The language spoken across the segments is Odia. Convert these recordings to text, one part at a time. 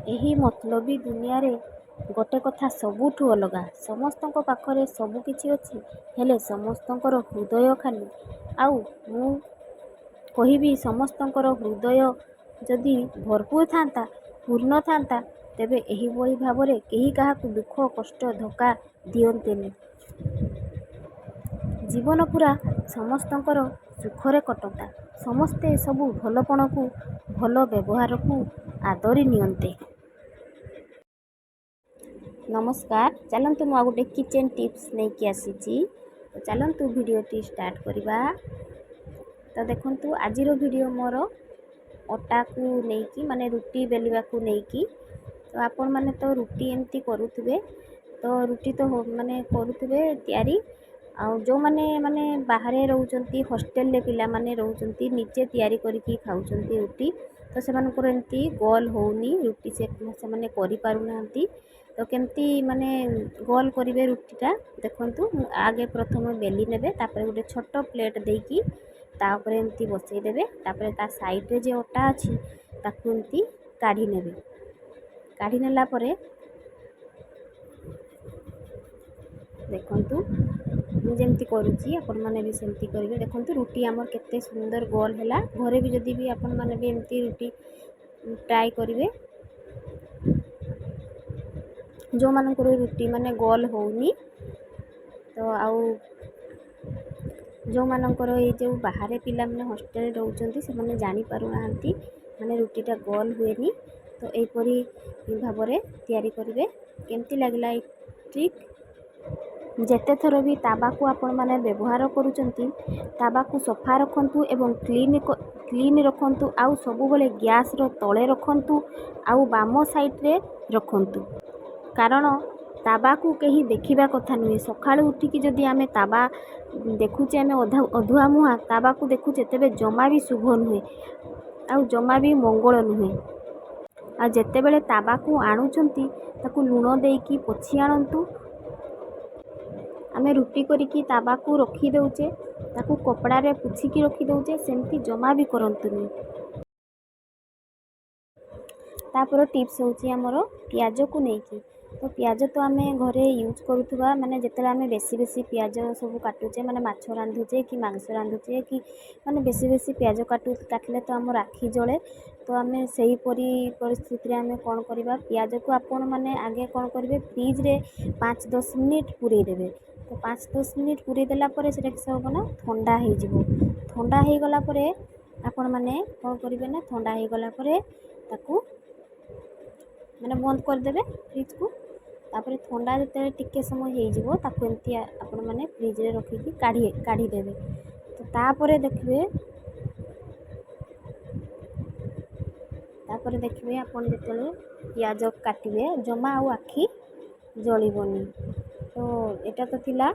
ଏହି ମତଲବୀ ଦୁନିଆରେ ଗୋଟେ କଥା ସବୁଠୁ ଅଲଗା। ସମସ୍ତଙ୍କ ପାଖରେ ସବୁ କିଛି ଅଛି, ହେଲେ ସମସ୍ତଙ୍କର ହୃଦୟ ଖାଲି। ଆଉ ମୁଁ କହିବି, ସମସ୍ତଙ୍କର ହୃଦୟ ଯଦି ଭରପୁର ଥାନ୍ତା, ପୂର୍ଣ୍ଣ ଥାନ୍ତା, ତେବେ ଏହିଭଳି ଭାବରେ କେହି କାହାକୁ ଦୁଃଖ, କଷ୍ଟ, ଧୋକା ଦିଅନ୍ତେନି। ଜୀବନ ପୁରା ସମସ୍ତଙ୍କର ସୁଖରେ କଟନ୍ତା। ସମସ୍ତେ ସବୁ ଭଲପଣକୁ, ଭଲ ବ୍ୟବହାରକୁ ଆଦରି ନିଅନ୍ତେ। ନମସ୍କାର, ଚାଲନ୍ତୁ ମୁଁ ଆଉ ଗୋଟେ କିଚେନ୍ ଟିପ୍ସ ନେଇକି ଆସିଛି। ତ ଚାଲନ୍ତୁ ଭିଡ଼ିଓଟି ଷ୍ଟାର୍ଟ କରିବା। ତ ଦେଖନ୍ତୁ, ଆଜିର ଭିଡ଼ିଓ ମୋର ଅଟାକୁ ନେଇକି, ମାନେ ରୁଟି ବେଲିବାକୁ ନେଇକି। ତ ଆପଣମାନେ ତ ରୁଟି ଏମିତି କରୁଥିବେ, ତ ରୁଟି ତ ମାନେ କରୁଥିବେ ତିଆରି। ଆଉ ଯେଉଁମାନେ ମାନେ ବାହାରେ ରହୁଛନ୍ତି, ହଷ୍ଟେଲରେ ପିଲାମାନେ ରହୁଛନ୍ତି, ନିଜେ ତିଆରି କରିକି ଖାଉଛନ୍ତି ରୁଟି, ତ ସେମାନଙ୍କର ଏମିତି ଗୋଲ ହେଉନି ରୁଟି, ସେ ସେମାନେ କରିପାରୁନାହାନ୍ତି। ତ କେମିତି ମାନେ ଗୋଲ କରିବେ ରୁଟିଟା ଦେଖନ୍ତୁ। ଆଗେ ପ୍ରଥମେ ବେଲି ନେବେ, ତାପରେ ଗୋଟେ ଛୋଟ ପ୍ଲେଟ୍ ଦେଇକି ତା ଉପରେ ଏମିତି ବସେଇ ଦେବେ। ତାପରେ ତା ସାଇଡ଼୍ରେ ଯେ ଅଟା ଅଛି ତାକୁ ଏମିତି କାଢ଼ି ନେବେ। କାଢ଼ି ନେଲା ପରେ ଦେଖନ୍ତୁ, ମୁଁ ଯେମିତି କରୁଛି ଆପଣମାନେ ବି ସେମିତି କରିବେ। ଦେଖନ୍ତୁ, ରୁଟି ଆମର କେତେ ସୁନ୍ଦର ଗୋଲ ହେଲା। ଘରେ ବି ଯଦି ବି ଆପଣମାନେ ବି ଏମିତି ରୁଟି ଟ୍ରାଏ କରିବେ, ଯେଉଁମାନଙ୍କର ରୁଟି ମାନେ ଗୋଲ ହେଉନି। ତ ଆଉ ଯେଉଁମାନଙ୍କର ଏଇ ଯେଉଁ ବାହାରେ ପିଲାମାନେ ହଷ୍ଟେଲରେ ରହୁଛନ୍ତି, ସେମାନେ ଜାଣିପାରୁନାହାନ୍ତି, ମାନେ ରୁଟିଟା ଗୋଲ ହୁଏନି, ତ ଏହିପରି ଭାବରେ ତିଆରି କରିବେ। କେମିତି ଲାଗିଲା ଏଇ ଟ୍ରିକ୍? ଯେତେ ଥର ବି ତାବାକୁ ଆପଣମାନେ ବ୍ୟବହାର କରୁଛନ୍ତି, ତାବାକୁ ସଫା ରଖନ୍ତୁ ଏବଂ କ୍ଲିନ୍ ରଖନ୍ତୁ। ଆଉ ସବୁବେଳେ ଗ୍ୟାସ୍ର ତଳେ ରଖନ୍ତୁ ଆଉ ବାମ ସାଇଡ଼୍ରେ ରଖନ୍ତୁ, କାରଣ ତାବାକୁ କେହି ଦେଖିବା କଥା ନୁହେଁ। ସକାଳୁ ଉଠିକି ଯଦି ଆମେ ତାବା ଦେଖୁଛେ, ଆମେ ଅଧୁଆ ମୁହାଁ ତାବାକୁ ଦେଖୁଛେ, ତେବେ ଜମା ବି ଶୁଭ ନୁହେଁ ଆଉ ଜମା ବି ମଙ୍ଗଳ ନୁହେଁ। ଆଉ ଯେତେବେଳେ ତାବାକୁ ଆଣୁଛନ୍ତି, ତାକୁ ଲୁଣ ଦେଇକି ପୋଛି ଆଣନ୍ତୁ। ଆମେ ରୁଟି କରିକି ତାବାକୁ ରଖିଦେଉଛେ, ତାକୁ କପଡ଼ାରେ ପୋଛିକି ରଖିଦେଉଛେ, ସେମିତି ଜମା ବି କରନ୍ତୁନି। ତାପର ଟିପ୍ସ ହେଉଛି ଆମର ପିଆଜକୁ ନେଇକି। ତ ପିଆଜ ତ ଆମେ ଘରେ ୟୁଜ୍ କରୁଥିବା, ମାନେ ଯେତେବେଳେ ଆମେ ବେଶୀ ବେଶୀ ପିଆଜ ସବୁ କାଟୁଛେ, ମାନେ ମାଛ ରାନ୍ଧୁଛେ କି ମାଂସ ରାନ୍ଧୁଛେ କି ମାନେ ବେଶୀ ବେଶୀ ପିଆଜ କାଟିଲେ ତ ଆମର ଆଖି ଜଳେ। ତ ଆମେ ସେହିପରି ପରିସ୍ଥିତିରେ ଆମେ କ'ଣ କରିବା? ପିଆଜକୁ ଆପଣମାନେ ଆଗେ କ'ଣ କରିବେ? ଫ୍ରିଜ୍ରେ 5-10 ମିନିଟ୍ ପୂରେଇ ଦେବେ। ତ 5-10 ମିନିଟ୍ ପୂରେଇ ଦେଲା ପରେ ସେଇଟା କିସ ହେବ ନା ଥଣ୍ଡା ହେଇଯିବ। ଥଣ୍ଡା ହେଇଗଲା ପରେ ଆପଣମାନେ କ'ଣ କରିବେ ନା ଥଣ୍ଡା ହେଇଗଲା ପରେ ତାକୁ ମାନେ ବନ୍ଦ କରିଦେବେ ଫ୍ରିଜ୍କୁ। ତାପରେ ଥଣ୍ଡା ଯେତେବେଳେ ଟିକେ ସମୟ ହେଇଯିବ, ତାକୁ ଏମିତି ଆପଣମାନେ ଫ୍ରିଜ୍ରେ ରଖିକି କାଢ଼ିଦେବେ। ତ ତାପରେ ଦେଖିବେ ଆପଣ ଯେତେବେଳେ ପିଆଜ କାଟିବେ, ଜମା ଆଉ ଆଖି ଜଳିବନି। ତ ଏଇଟା ତ ଥିଲା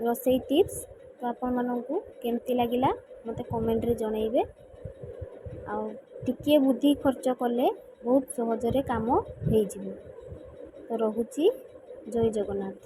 ରୋଷେଇ ଟିପ୍ସ। ତ ଆପଣମାନଙ୍କୁ କେମିତି ଲାଗିଲା ମୋତେ କମେଣ୍ଟରେ ଜଣାଇବେ। ଆଉ ଟିକିଏ ବୁଦ୍ଧି ଖର୍ଚ୍ଚ କଲେ ବହୁତ ସହଜରେ କାମ ହେଇଯିବ। ତ ରହୁଛି, ଜୟ ଜଗନ୍ନାଥ।